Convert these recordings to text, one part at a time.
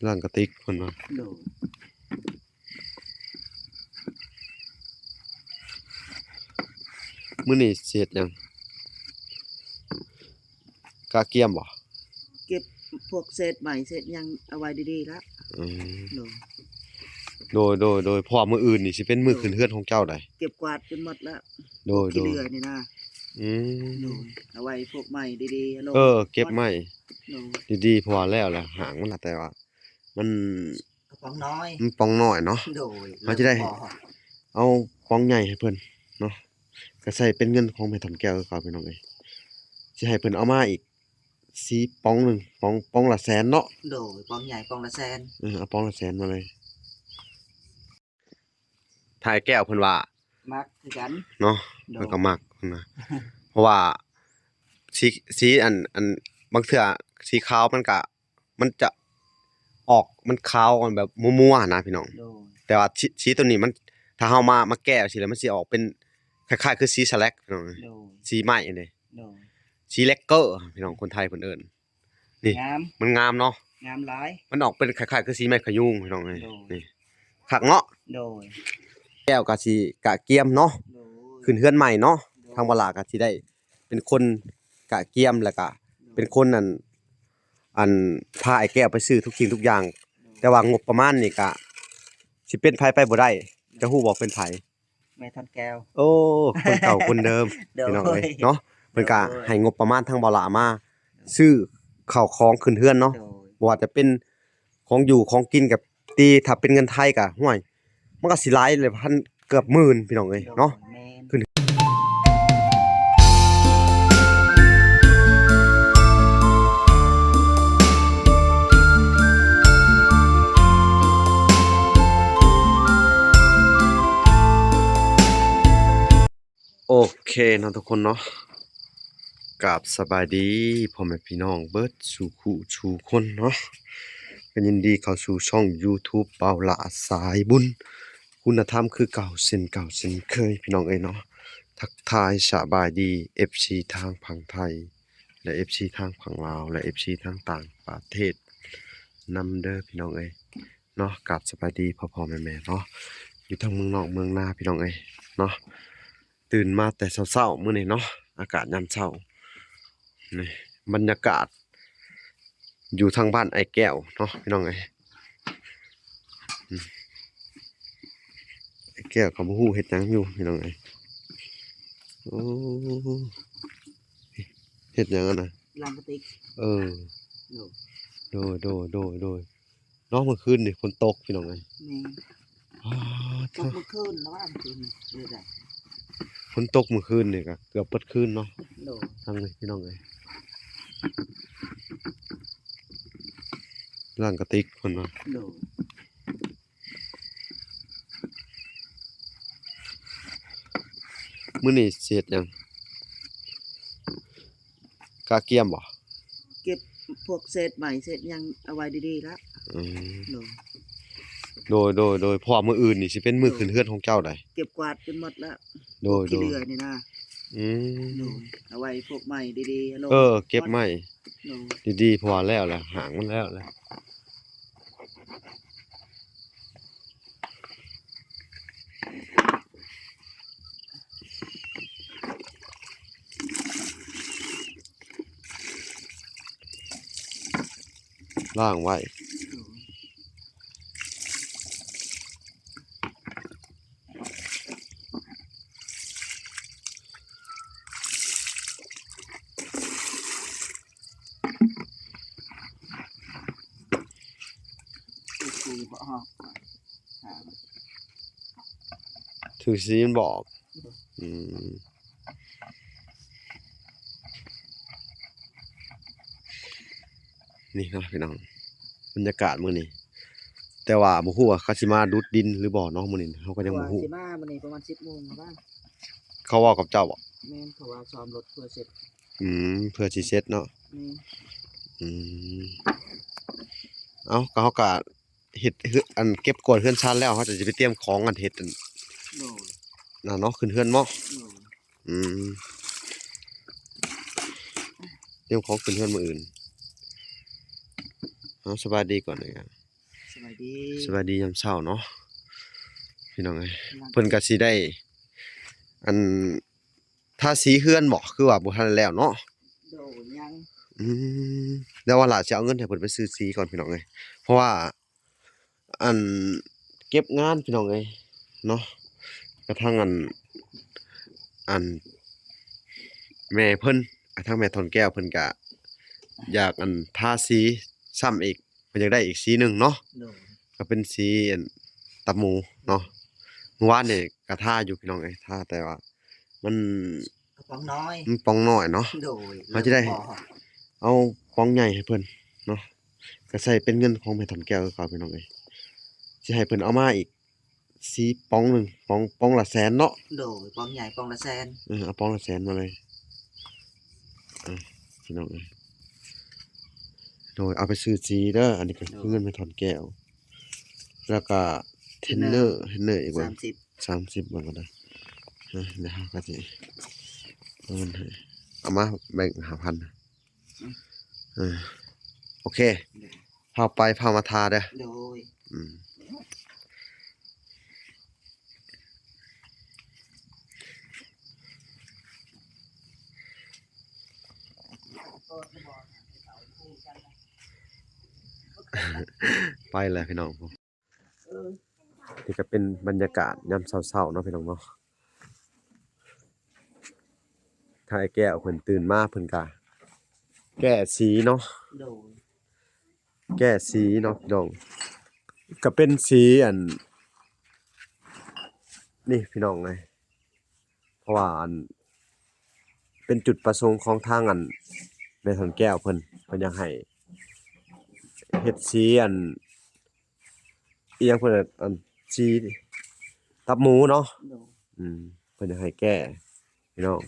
ລ້າງກະຕິກເພິ່ນວ່າ. ໂດຍ. ມື້ນີ້ຊິເຮັດຫຍັງ? ກະກຽມບໍ່? ເກັບພວກເສດໄມ້ເສດຫຍັງເອົາໄວ້ດີໆລະ. ອືມ. ໂດຍ. ໂດຍ ໂດຍ ໂດຍ ເພາະວ່າມື້ອື່ນນີ້ຊິເປັນມື້ ໂດຍ ຂຶ້ນເຮືອນຂອງເຈົ້າໃດ໋. ເກັບກວາດຈົນໝົດລະ. ໂດຍ ພວກຂີ້ເຫຼືອນີ້ນະ. ອືມ. ໂດຍ. ເອົາໄວ້ພວກໄມ້ດີໆ ເອີ ເກັບໄມ້ ໂດຍ ດີໆ ເພາະວ່າແລ້ວລະ ຫາງມັນລະ ແຕ່ວ່າມັນ ກະປ໋ອງນ້ອຍ ມັນປ໋ອງນ້ອຍເນາະ. ໂດຍ. ເຮົາຈະໄດ້ ເອົາປ໋ອງໃຫຍ່ໃຫ້ເພິ່ນເນາະ ກະໃສ່ເປັນເງິນຂອງແມ່ທອນແກ້ວຄືເກົ່າ ພີ່ນ້ອງເອີຍ. ຊິໃຫ້ເພິ່ນເອົາມາອີກສີ່ປ໋ອງໜຶ່ງ ປ໋ອງ ປ໋ອງລະແສນເນາະ. ໂດຍ. ປ໋ອງໃຫຍ່ປ໋ອງລະແສນ. ເອີ ເອົາປ໋ອງລະແສນມາເລີຍ. ຖ້າອ້າຍແກ້ວເພິ່ນວ່າມັກຄືກັນເນາະ. ໂດຍ. ເພິ່ນກະມັກນະ ເພາະວ່າສີ ສີອັນ ອັນ ບາງເທື່ອສີຂາວມັນກະ ມັນຈະອອກ ມັນຂາວແບບມົວໆຫັ້ນນະພີ່ນ້ອງ. ໂດຍ. ແຕ່ວ່າສີ ສີໂຕນີ້ມັນ ຖ້າເຮົາມາ ມາແກ້ຊີ້ແລ້ວ ມັນຊິອອກເປັນຄ້າຍໆຄືສີສະແລັກພີ່ນ້ອງ. ໂດຍ. ສີໄມ້ຫັ້ນເດ້. ໂດຍ. ສີແລັກເກີພີ່ນ້ອງ ຄົນໄທເພິ່ນເອີ້ນ. ນີ້ ງາມ ມັນງາມເນາະ ງາມຫຼາຍ. ມັນອອກເປັນຄ້າຍໆຄືສີໄມ້ຂະຍຸງພີ່ນ້ອງເອີຍ. ໂດຍ. ນີ້ ຄັກເນາະ. ໂດຍ. ແກ້ວກະຊິກະກຽມເນາະ. ໂດຍ. ຂຶ້ນເຮືອນໃໝ່ເນາະ. ໂດຍ. ທາງບ່າວຫຼ້າກະຊິໄດ້ເປັນຄົນກະກຽມ ແລ້ວກະ ໂດຍ ເປັນຄົນ ອັນ ອັນ ພາອ້າຍແກ້ວໄປຊື້ທຸກສິ່ງທຸກຢ່າງ. ໂດຍ. ແຕ່ວ່າງົບປະມານນີ້ກະຊິເປັນໃຜໄປບໍ່ໄດ້. ໂດຍ. ເຈົ້າຮູ້ບໍ່ເປັນໃຜ? ແມ່ທອນແກ້ວ. ໂອ້ ຄົນເກົ່າຄົນເດີມ. ໂດຍ. ພີ່ນ້ອງເອີຍເນາະ ເພິ່ນກະ ໂດຍ ໃຫ້ງົບປະມານທາງບ່າວຫຼ້າມາ ໂດຍ ຊື້ເຂົ້າຂອງຂຶ້ນເຮືອນເນາະ. ໂດຍ. ບໍ່ວ່າຈະເປັນຂອງຢູ່ຂອງກິນກະ ຕີ ຖ້າເປັນເງິນໄທກະ ຫ້ວຍ ມັນກະຊິຫຼາຍເລີຍ ພັນ ເກືອບໝື່ນພີ່ນ້ອງເອີຍເນາະ. ໂດຍ. ແມ່ນ. ໂອເຄເນາະທຸກຄົນເນາະ ກາບສະບາຍດີພໍ່ແມ່ພີ່ນ້ອງເບິດສູ່ຄູ່ສູ່ຄົນເນາະ ກະຍິນດີເຂົ້າສູ່ຊ່ອງຢູທູບ ບ່າວຫຼ້າສາຍບຸນ ຄຸນນະທຳຄືເກົ່າ ເຊັ່ນເກົ່າເຊັ່ນເຄີຍພີ່ນ້ອງເອີຍເນາະ. ທັກທາຍສະບາຍດີເອັຟຊີທາງຝັ່ງໄທ ແລະ ເອັຟຊີທາງຝັ່ງລາວ ແລະ ເອັຟຊີທາງຕ່າງປະເທດນຳເດີພີ່ນ້ອງເອີຍເນາະ. ກາບສະບາຍດີພໍ່ໆແມ່ໆເນາະ ຢູ່ທັງເມືອງນອກເມືອງນາພີ່ນ້ອງເອີຍເນາະ. ຕື່ນມາແຕ່ເຊົ້າໆມື້ນີ້ເນາະ ອາກາດຍາມເຊົ້ານີ້ ບັນຍາກາດຢູ່ທາງບ້ານອ້າຍແກ້ວເນາະພີ່ນ້ອງເອີຍ. ອືມ ອ້າຍແກ້ວກະບໍ່ຮູ້ເຮັດຫຍັງຢູ່ພີ່ນ້ອງເອີຍ. ໂອ້ ເຮັດຫຍັງຫັ້ນນະ? ລ້າງກະຕິກ. ເອີ ໂດຍ ໂດຍ ໂດຍ ໂດຍ ໂດຍ. ເນາະ ມື້ຄືນນີ້ຝົນຕົກພີ່ນ້ອງເອີຍ. ແມ່ນ. ອ້າ ຕົກມື້ຄືນລະວ່າມື້ຄືນນີ້ ເອີ ໄດ້ ຝົນຕົກມື້ຄືນນີ້ກະເກືອບເບິດຄືນເນາະ. ໂດຍ. ທາງນີ້ພີ່ນ້ອງເອີຍ ລ້າງກະຕິກເພິ່ນວ່າ. ໂດຍ. ມື້ນີ້ຊິເຮັດຫຍັງ? ກະກຽມບໍ່? ເກັບພວກເສດໄມ້ເສດຫຍັງເອົາໄວ້ດີໆລະ. ອືມ ໂດຍ ໂດຍ ໂດຍ ໂດຍ ເພາະວ່າມື້ອື່ນນີ້ຊິເປັນມື້ ໂດຍ ຂຶ້ນເຮືອນຂອງເຈົ້າໃດ໋. ເກັບກວາດຈົນໝົດລະ. ໂດຍ ພວກຂີ້ເຫຼືອນີ້ນະ. ອືມ ໂດຍ ເອົາໄວ້ພວກໄມ້ດີໆ ເອີ ເກັບໄມ້ ໂດຍ ດີໆ ເພາະວ່າແລ້ວແຫຼະ ຫາງມັນແລ້ວແຫຼະ. ລ້າງໄວ້ ຖືສີມັນບໍ່ອອກ. ອືມ ນີ້ເນາະພີ່ນ້ອງ ບັນຍາກາດມື້ນີ້ ແຕ່ວ່າບໍ່ຮູ້ວ່າເຂົາຊິມາດຸດດິນຫຼືບໍ່ເນາະ. ມື້ນີ້ເຮົາກະຍັງບໍ່ຮູ້ ຊິມາມື້ນີ້ປະມານສິບໂມງລະ. ເຂົາເວົ້າກັບເຈົ້າບໍ່? ແມ່ນ ເຂົາວ່າຊ້ອມລົດເພື່ອເຊັດ. ອືມ ເພື່ອຊິເຊັດເນາະ. ແມ່ນ. ອືມ ເອົ້າ ກະເຮົາກະ ເຮັດເຮືອນ ອັນ ເກັບກວາດເຮືອນຊານແລ້ວ ເຮົາກະຊິໄປຕຽມຂອງ ອັນ ເຮັດ ອັນ ໂດຍ ນັ້ນເນາະ ຂຶ້ນເຮືອນເນາະ. ໂດຍ. ອືມ ຕຽມຂອງຂຶ້ນເຮືອນມື້ອື່ນ. ເອົາ ສະບາຍດີກ່ອນເດີ. ສະບາຍດີ ສະບາຍດີຍາມເຊົ້າເນາະ ພີ່ນ້ອງເອີຍ. ເພິ່ນກໍຊິໄດ້ ອັນ ທາສີເຮືອນບໍ? ຄືວ່າບໍ່ທັນແລ້ວເນາະ. ໂດຍ ຍັງ. ອືມ ແລ້ວວ່າຫຼ້າຊິເອົາເງິນໃຫ້ເພິ່ນໄປຊື້ສີກ່ອນ ພີ່ນ້ອງເອີຍ ເພາະວ່າ ອັນ ເກັບງານ ພີ່ນ້ອງເອີຍເນາະ. ກະທັງ ອັນ ອັນ ແມ່ເພິ່ນ ອາ ທາງແມ່ທອນແກ້ວເພິ່ນກະຢາກ ອັນ ທາສີຊ້ຳອີກ ເພິ່ນຢາກໄດ້ອີກສີໜຶ່ງເນາະ. ໂດຍ. ກໍເປັນສີ ອັນ ຕັບໝູເນາະ. ມື້ວານນີ້ກໍທາຢູ່ ພີ່ນ້ອງເອີຍ ທາ ແຕ່ວ່າມັນ ກະປ໋ອງນ້ອຍ ມັນປ໋ອງນ້ອຍເນາະ. ໂດຍ. ເຮົາຈະໄດ້ ບໍ່ພໍ ເອົາປ໋ອງໃຫຍ່ໃຫ້ເພິ່ນເນາະ ກໍໃສ່ເປັນເງິນຂອງແມ່ທອນແກ້ວຄືເກົ່າ ພີ່ນ້ອງເອີຍ. ຊິໃຫ້ເພິ່ນເອົາມາອີກ ສີປ໋ອງໜຶ່ງ ປ໋ອງ ປ໋ອງລະແສນເນາະ. ໂດຍ. ປ໋ອງໃຫຍ່ປ໋ອງລະແສນ. ເອີ ເອົາປ໋ອງລະແສນມາເລີຍ ເອີ ພີ່ນ້ອງເອີຍ. ໂດຍ. ເອົາໄປຊື້ສີເດີ ອັນນີ້ກໍຄືເງິນແມ່ທອນແກ້ວ ແລ້ວກໍເທຣນເນີ ເທຣນເນີອີກເບິ່ງ ສາມສິບ ສາມສິບ ເບິ່ງກໍໄດ້. ເອີ ດຽວເຮົາກໍຊິເອົາເງິນໃຫ້ ເອົາມາແບ່ງຫ້າພັນ. ອືມ ເອີ ໂອເຄ ໂດຍ. ພາໄປ ພາມາທາເດີ. ໂດຍ. ອືມ ໄປແລ້ວ ພີ່ນ້ອງ. ນີ້ກໍເປັນບັນຍາກາດຍາມເຊົ້າໆເນາະ ພີ່ນ້ອງເນາະ. ທາງອ້າຍແກ້ວເພິ່ນຕື່ນມາເພິ່ນກະແກ້ສີເນາະ. ໂດຍ. ແກ້ສີເນາະ ພີ່ນ້ອງ ກະເປັນສີ ອັນ ນີ້ ພີ່ນ້ອງເອີຍ. ເພາະວ່າ ອັນ ເປັນຈຸດປະສົງຂອງທາງ ອັນ ແມ່ທອນແກ້ວເພິ່ນ ເພິ່ນຢາກໃຫ້ເຮັດສີ ອັນ ອີ່ຫຍັງເພິ່ນ ອັນ ສີຕັບໝູເນາະ. ໂດຍ. ອືມ ເພິ່ນຢາກໃຫ້ແກ້ ພີ່ນ້ອງ.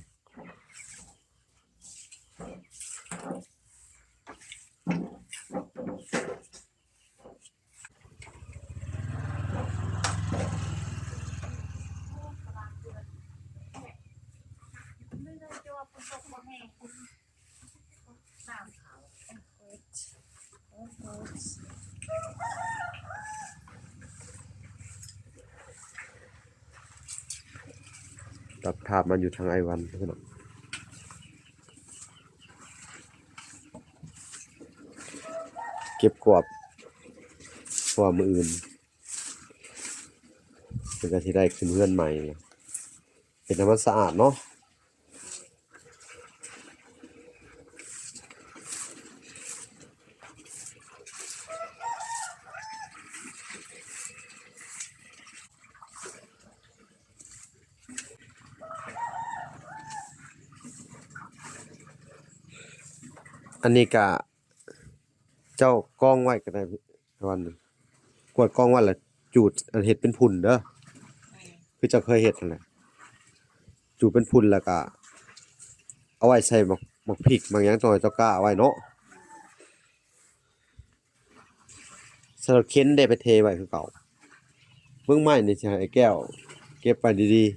ຕັດພາບມາຢູ່ທາງອ້າຍວັນ ພີ່ນ້ອງ. ເກັບກວາດ ເພາະວ່າມື້ອື່ນເພິ່ນກໍຊິໄດ້ຂຶ້ນເຮືອນໃໝ່ ເຮັດໃຫ້ມັນສະອາດເນາະ. ອັນນີ້ກະເຈົ້າກອງໄວ້ກໍໄດ້ ປະມານນີ້ ກວດກອງໄວ້ແລ້ວຈູດ ອັນ ເຮັດເປັນຝຸ່ນເດີ ຄືເຈົ້າເຄີຍເຮັດຫັ້ນແຫຼະ. ຈູດເປັນຝຸ່ນແລ້ວກະເອົາໄວ້ໃສ່ໝາກ ໝາກພິກ ໝາກຫຍັງ ເຈົ້າ ເຈົ້າກ້າເອົາໄວ້ເນາະ. ໃສ່ລົດເຂັນເດ້ ໄປເທໄວ້ຄືເກົ່າ. ເບິ່ງໄມ້ນີ້ ຊິໃຫ້ອ້າຍແກ້ວເກັບໄວ້ດີໆ.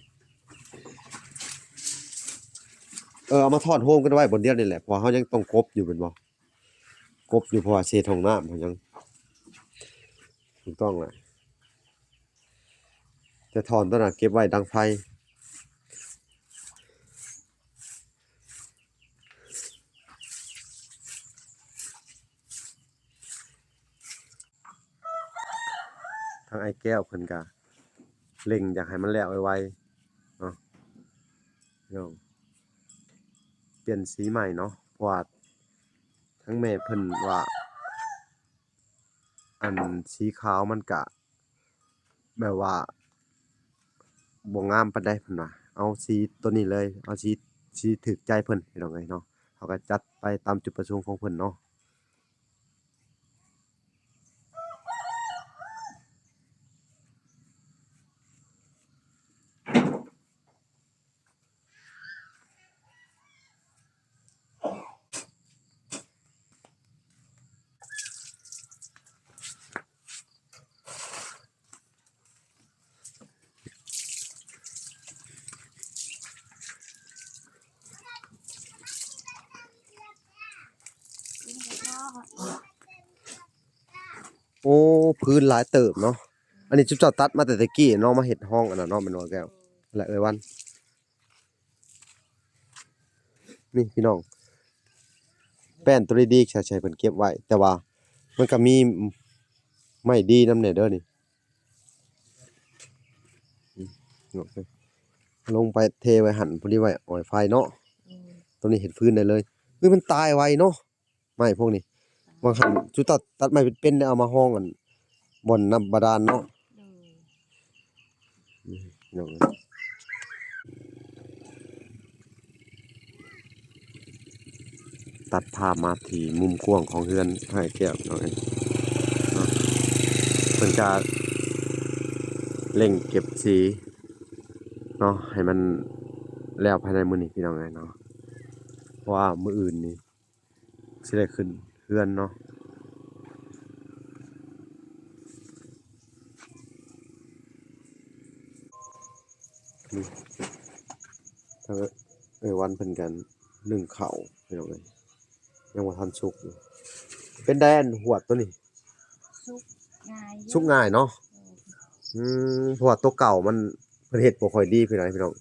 ເອີ ເອົາມາທ້ອນໂຮມກັນໄວ້ບ່ອນດຽວນີ້ແຫຼະ ເພາະວ່າເຮົາຍັງຕ້ອງກົບຢູ່ແມ່ນບໍ່? ກົບຢູ່ ເພາະວ່າເສດຫ້ອງນ້ຳເຮົາຍັງ ຖືກຕ້ອງແຫຼະ. ແຕ່ທ້ອນຕົວນັ້ນເກັບໄວ້ດັງໄຟ. ທາງອ້າຍແກ້ວເພິ່ນກະເລັ່ງຢາກໃຫ້ມັນແລ້ວໄວໆເນາະ ເນາະ ປ່ຽນສີໃໝ່ເນາະ ເພາະວ່າທາງແມ່ເພິ່ນວ່າ ອັນ ສີຂາວມັນກະ ແບບວ່າບໍ່ງາມປານໃດເພິ່ນວ່າ ເອົາສີໂຕນີ້ເລີຍ ເອົາສີ ສີຖືກໃຈເພິ່ນ ພີ່ນ້ອງເອີຍເນາະ. ເຮົາກໍຈັດໄປຕາມຈຸດປະສົງຂອງເພິ່ນເນາະ. ກິນແລ້ວກໍ ໂອ້ ພື້ນຫຼາຍເຕີບເນາະ. ອັນນີ້ຈຸເຈົ້າຕັດມາແຕ່ຕະກີ້ເນາະ ມາເຮັດຫ້ອງອັນນັ້ນເນາະ ແມ່ນບໍ່ແກ້ວ ແລະເອື້ອຍວັນ? ນີ້ພີ່ນ້ອງ ແປ້ນໂຕດີໆ ໃສ່ ໃສ່ເພິ່ນເກັບໄວ້ ແຕ່ວ່າມັນກໍມີໄມ້ດີນຳແດ່ເດີນີ້. ລົງໄປເທໄວ້ຫັ້ນ ພໍດີໄວ້ອອຍໄຟເນາະ. ໂຕນີ້ເຮັດຟືນໄດ້ເລີຍ. ເຮີ້ຍ ມັນຕາຍໄວເນາະ ໄມ້ພວກນີ້. ບາງຄັ້ງຈຸຕັດ ຕັດໄມ້ເປັນໆ ໄດ້ເອົາມາຫ້ອງອັນ ບ່ອນນ້ຳບາດານເນາະ. ນີ້ພີ່ນ້ອງເອີຍ ຕັດພາບມາທີ່ມຸມກວ້າງຂອງເຮືອນອ້າຍແກ້ວພີ່ນ້ອງເອີຍເນາະ. ເພິ່ນກະເລັ່ງເກັບສີເນາະ ໃຫ້ມັນແລ້ວພາຍໃນມື້ນີ້ພີ່ນ້ອງເອີຍເນາະ ເພາະວ່າມື້ອື່ນນີ້ ຊິໄດ້ຂຶ້ນເຮືອນເນາະ. ນີ້ ທາງເອື້ອຍວັນເພິ່ນກັນໜຶ້ງເຂົ້າພີ່ນ້ອງເອີຍ ຍັງບໍ່ທັນສຸກຢູ່. ເປັນໃດອັນຫວດໂຕນີ້? ສຸກງ່າຍຢູ່ ສຸກງ່າຍເນາະ. ເອີ ອືມ ເພາະວ່າໂຕເກົ່າມັນ ເພິ່ນເຮັດບໍ່ຄ່ອຍດີພີ່ນ້ອງ ພີ່ນ້ອງ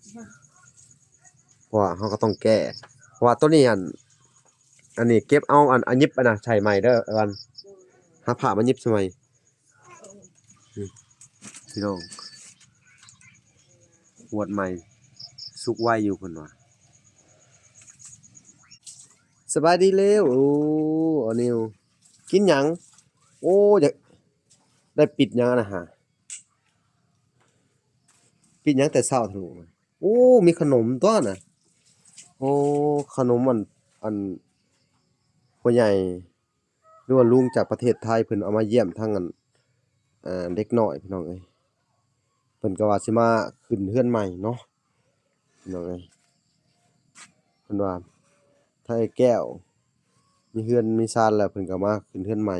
ເພາະວ່າເຮົາກໍຕ້ອງແກ້ ເພາະວ່າໂຕນີ້ອັນ ອັນນີ້ເກັບເອົາອັນ ອັນຫຍິບອັນນະໃສ່ໃໝ່ເດີ ອັນ ຫາຜ້າມາຫຍິບໃສ່ໃໝ່. ນີ້ພີ່ນ້ອງ ຫວດໃໝ່ ສຸກໄວຢູ່ເພິ່ນວ່າ. ສະບາຍດີເລວ. ໂອ້ ອານິວ ກິນຫຍັງ? ໂອ້ ຢາກໄດ້ປິດຫຍັງນະຫາ ປິດຫຍັງແຕ່ເຊົ້າທະລຸນະ. ໂອ້ ມີຂະໜົມຕົວນະ. ໂອ້ ຂະໜົມອັນ ອັນ ພໍ່ໃຫຍ່ ຫຼືວ່າລຸງຈາກປະເທດໄທ ເພິ່ນເອົາມາຢ້ຽມທັງອັນ ເດັກນ້ອຍພີ່ນ້ອງເອີຍ. ເພິ່ນກໍວ່າຊິມາຂຶ້ນເຮືອນໃໝ່ເນາະ ພີ່ນ້ອງເອີຍ. ເພິ່ນວ່າຖ້າອ້າຍແກ້ວມີເຮືອນມີຊານແລ້ວ ເພິ່ນກໍມາຂຶ້ນເຮືອນໃໝ່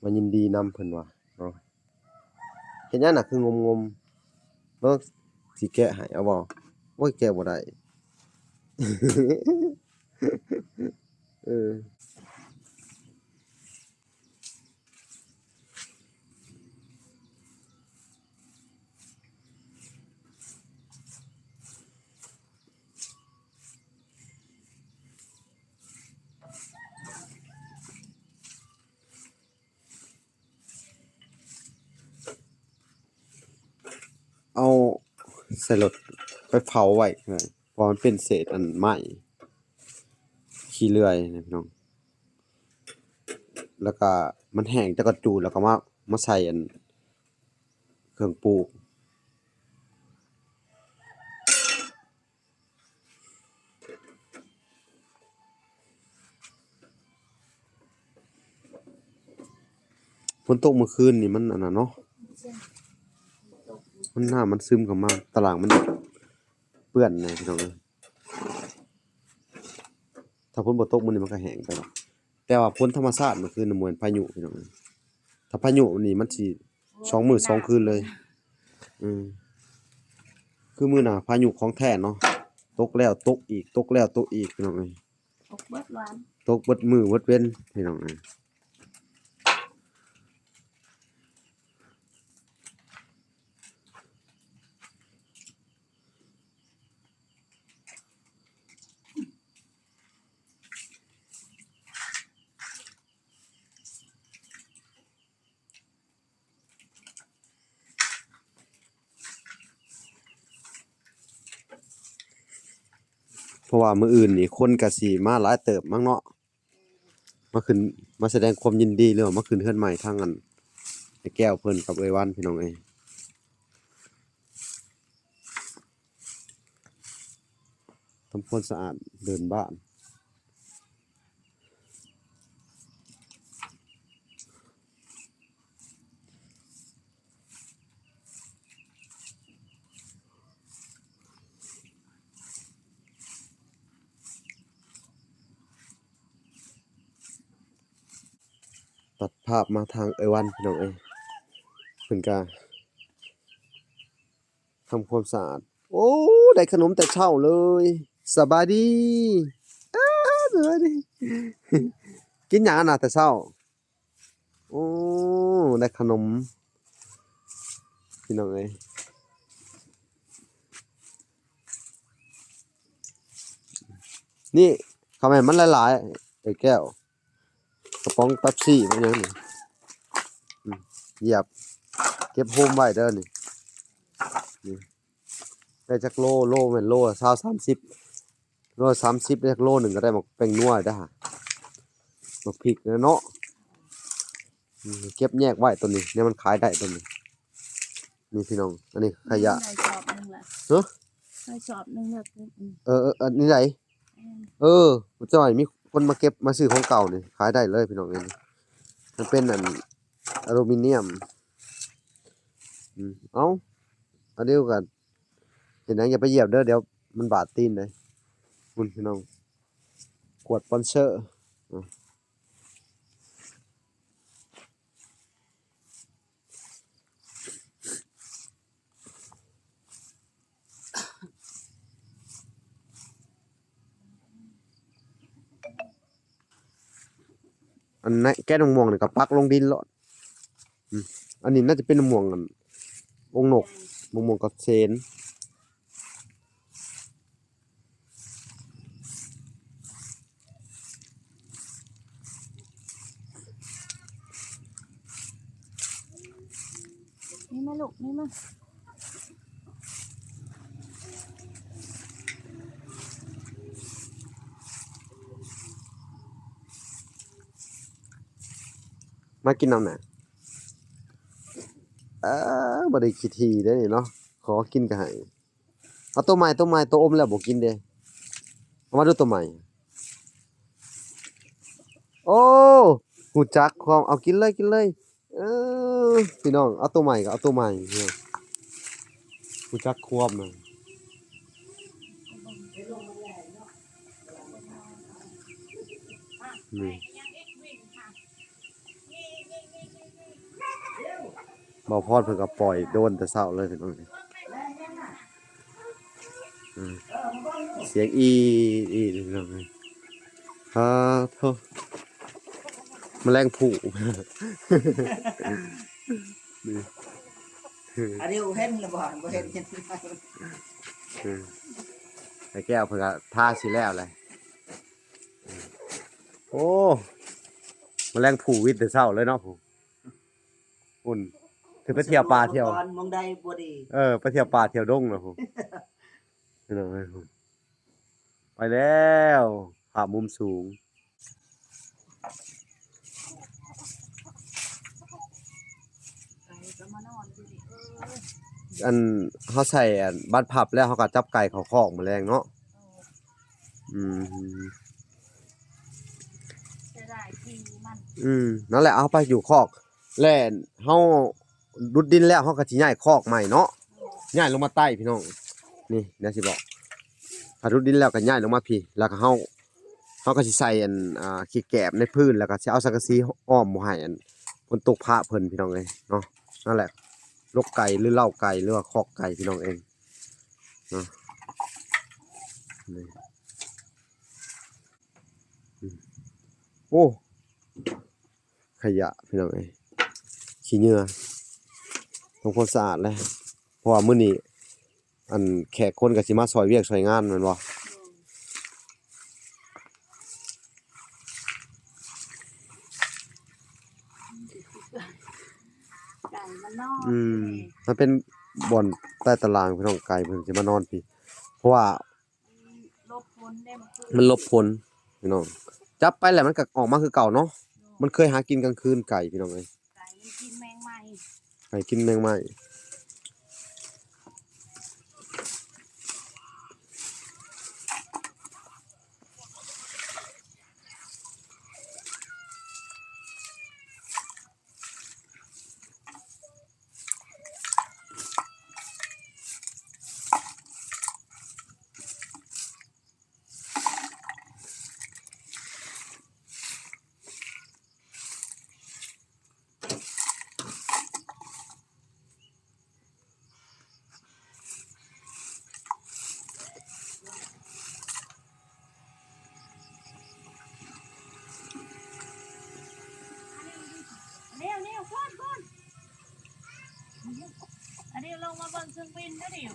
ມາຍິນດີນຳ ເພິ່ນວ່າເນາະ. ເຮັດຫຍັງນະຄືງົມໆ? ເບິ່ງ ຊິແກະໃຫ້ເອົາບໍ່? ໂອ້ຍ ແກະບໍ່ໄດ້. ເອີ. ເອົາໃສ່ລົດໄປເຜົາໄວ້ ເພາະວ່າມັນເປັນເສດອັນໄມ້ ຂີ້ເລື່ອຍນະພີ່ນ້ອງ. ແລ້ວກະມັນແຫ້ງຈັກກະຈູ ແລ້ວກະມາ ມາໃສ່ອັນເຄື່ອງປູກ. ຝົນຕົກມື້ຄືນນີ້ມັນອັນນັ້ນເນາະ ມັນ ນ້ຳມັນຊຶມເຂົ້າມາ ຕະລ່າງມັນເປື້ອນນະພີ່ນ້ອງເອີຍ. ຖ້າຝົນບໍ່ຕົກມື້ນີ້ມັນກໍແຫ້ງໄປແລ້ວ ແຕ່ວ່າຝົນທຳມະຊາດມື້ຄືນນະ ບໍ່ແມ່ນພາຍຸພີ່ນ້ອງເອີຍ. ຖ້າພາຍຸນີ້ມັນຊິສອງມື້ສອງຄືນເລີຍ. ອືມ ຄືມື້ໜ້າພາຍຸຂອງແທ້ເນາະ ຕົກແລ້ວຕົກອີກ ຕົກແລ້ວຕົກອີກພີ່ນ້ອງເອີຍ. ຕົກເບິດວັນ ຕົກເບິດມື້ເບິດເວັນພີ່ນ້ອງເອີຍ. ເພາະວ່າມື້ອື່ນນີ້ຄົນກໍຊິມາຫຼາຍເຕີບມັ້ງເນາະ ມາຂຶ້ນ ມາສະແດງຄວາມຍິນດີ ຫຼືວ່າມາຂຶ້ນເຮືອນໃໝ່ທາງອັນ ອ້າຍແກ້ວເພິ່ນກັບເອື້ອຍວັນ ພີ່ນ້ອງເອີຍ. ທຳຄວາມສະອາດເດີ່ນບ້ານ. ຕັດພາບມາທາງເອື້ອຍວັນ ພີ່ນ້ອງເອີຍ ເພິ່ນກະ ທຳຄວາມສະອາດ. ໂອ້ ໄດ້ຂະໜົມແຕ່ເຊົ້າເລີຍ. ສະບາຍດີ. ອ້າ ສະບາຍດີ. ກິນຫຍັງນະແຕ່ເຊົ້າ? ໂອ້ ໄດ້ຂະໜົມ ພີ່ນ້ອງເອີຍ. ນີ້ ຄຳແມ່ນມັນຫຼາຍໆ ໄອ້ແກ້ວ ກະປ໋ອງເປັບຊີ ມັນຫຍັງນີ້ ອືມ ຢຽບ ເກັບໂຮມໄວ້ເດີນີ້ ນີ້ ໄດ້ຈັກໂລ ໂລແມ່ນໂລລະຊາວ ສາມສິບ ໂລສາມສິບ ໄດ້ຈັກໂລໜຶ່ງກະໄດ້ໝາກແປ້ງນົວໄດ້ຫາ ໝາກພິກແລ້ວເນາະ ອືມ ເກັບແຍກໄວ້ໂຕນີ້ ແນວມັນຂາຍໄດ້ໂຕນີ້ ນີ້ພີ່ນ້ອງ ອັນນີ້ຂະຫຍະ ໄດ້ຊອບໜຶ່ງລະ ຮະ ໄດ້ຊອບໜຶ່ງລະ ອືມ ເອີໆ ອັນນີ້ໃດ ແມ່ນ ເອີ ເຈົ້າໃຫ້ມີຄົນມາເກັບມາຊື້ຂອງເກົ່ານີ້ ຂາຍໄດ້ເລີຍພີ່ນ້ອງເອີຍ ມັນເປັນອັນອາລູມີນຽມ ອືມ ເອົ້າ ອາດິວກະ ເຮັດຫຍັງຢ່າໄປຢຽບເດີ ດຽວມັນບາດຕີນເດ້ ພຸ້ນພີ່ນ້ອງ ຂວດສະປອນເຊີ ອືມ ອັນນັ້ນ ແກ່ນມະມ່ວງນີ້ກະປັກລົງດິນໂລດ ອືມ ອັນນີ້ໜ້າຈະເປັນມະມ່ວງອັນ ອົງນົກ ມະມ່ວງກະເສນ. ນີ້ມາລູກ ນີ້ມາ ມາກິນນຳນະ ເອີ ບໍ່ໄດ້ຂີ້ຖີ່ເດ້ນີ້ເນາະ ຂໍກິນກະໃຫ້. ເອົາໂຕໃໝ່ ໂຕໃໝ່ ໂຕອົມແລ້ວບໍ່ກິນເດ້ ເອົາມາດູໂຕໃໝ່ ໂອ້ ຮູ້ຈັກຄວາມ ເອົາກິນເລີຍ ກິນເລີຍ ເອີ ພີ່ນ້ອງ ເອົາໂຕໃໝ່ກະເອົາໂຕໃໝ່ ຮູ້ຈັກຄວາມນະ ນີ້. ບ່າວພອນເພິ່ນກະປ່ອຍໂດນແຕ່ເຊົ້າເລີຍພີ່ນ້ອງ ອືມ ສຽງອີ່ອີ່ພີ່ນ້ອງ ອາໂທ້ ມະແລງພູ່ ອັນນີ້ເຫັນລະບໍ່ ບໍ່ເຫັນ ອືມ ໄອ້ແກ້ວເພິ່ນກະທາຊິແລ້ວແຫຼະ ໂອ້ ມະແລງພູ່ວິດແຕ່ເຊົ້າເລີຍເນາະ ພຸ້ນ ຄືໄປທ່ຽວປ່າທ່ຽວ ໝ່ອງໃດບໍ່ດີ ເອີ ໄປທ່ຽວປ່າທ່ຽວດົງລະພຸ້ນ ພີ່ນ້ອງເອີຍ ໄປແລ້ວ ພາບມຸມສູງ ໄກ່ກະມານອນຢູ່ນີ້ ເອີ ອັນ ເຮົາໃສ່ອັນບານພັບແລ້ວ ເຮົາກະຈັບໄກ່ເຂົ້າຄອກມື້ແລງເນາະ ເອີ ອືມ ເສຍດາຍທີ່ມັນ ອືມ ນັ້ນແຫຼະ ເອົາໄປຢູ່ຄອກ ແລະ ເຮົາດຸດດິນແລ້ວ ເຮົາກະຊິຍ້າຍຄອກໃໝ່ເນາະ ຍ້າຍລົງມາໃຕ້ພີ່ນ້ອງ ນີ້ ດຽວຊິບອກ ຖ້າດຸດດິນແລ້ວກະຍ້າຍລົງມາພີ້ ແລ້ວກະເຮົາ ເຮົາກະຊິໃສ່ອັນ ອ່າ ຂີ້ແກບໃນພື້ນ ແລ້ວກະຊິເອົາສັງກະສີອ້ອມບໍ່ໃຫ້ອັນຝົນຕົກປະເພິ່ນພີ່ນ້ອງເອີຍເນາະ ນັ້ນແຫຼະ ລົກໄກ່ ຫຼື ເລົ້າໄກ່ ຫຼືວ່າຄອກໄກ່ພີ່ນ້ອງເອີຍ ເນາະ ນີ້ ອືມ ໂອ້ ຂະຫຍະພີ່ນ້ອງເອີຍ ຂີ້ເຫຍື້ອ ທຳຄວາມສະອາດແລ້ວ ເພາະວ່າມື້ນີ້ ອັນ ແຂກຄົນກະຊິມາຊ່ອຍວຽກຊ່ອຍງານແມ່ນບໍ່? ໄກ່ມັນນອນ ອືມ ມັນເປັນບ່ອນໃຕ້ຕາລາງພີ່ນ້ອງ ໄກ່ເພິ່ນຊິມານອນພີ້ ເພາະວ່າ ມັນຫຼົບຝົນເດ້ ມັນຫຼົບຝົນພີ່ນ້ອງ ຈັບໄປແລ້ວມັນກະອອກມາຄືເກົ່າເນາະ ມັນເຄີຍຫາກິນກາງຄືນໄກ່ພີ່ນ້ອງເອີຍ ໄກ່ມັນກິນແມງໄມ້ ໄກ່ກິນແມງໄມ້. ມາເບິ່ງເຊິ່ງວິນເດີ້ນີ້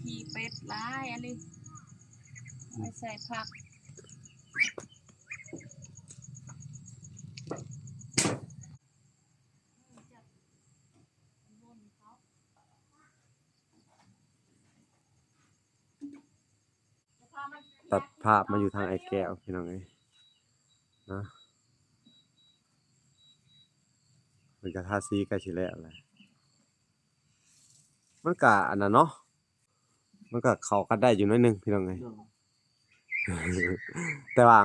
ຂີ້ເປັດຫຼາຍອັນນີ້ ໄປໃສ່ຜັກ. ຕັດພາບມາຢູ່ທາງອ້າຍແກ້ວ ພີ່ນ້ອງເອີຍເນາະ ເພິ່ນກະທາສີໃກ້ຊິແລ້ວແຫຼະ ມັນກະອັນນັ້ນເນາະ ມັນກະເຂົ້າກັນໄດ້ຢູ່ໜ້ອຍໜຶ່ງ ພີ່ນ້ອງເອີຍ ໂດຍ ແຕ່ວ່າ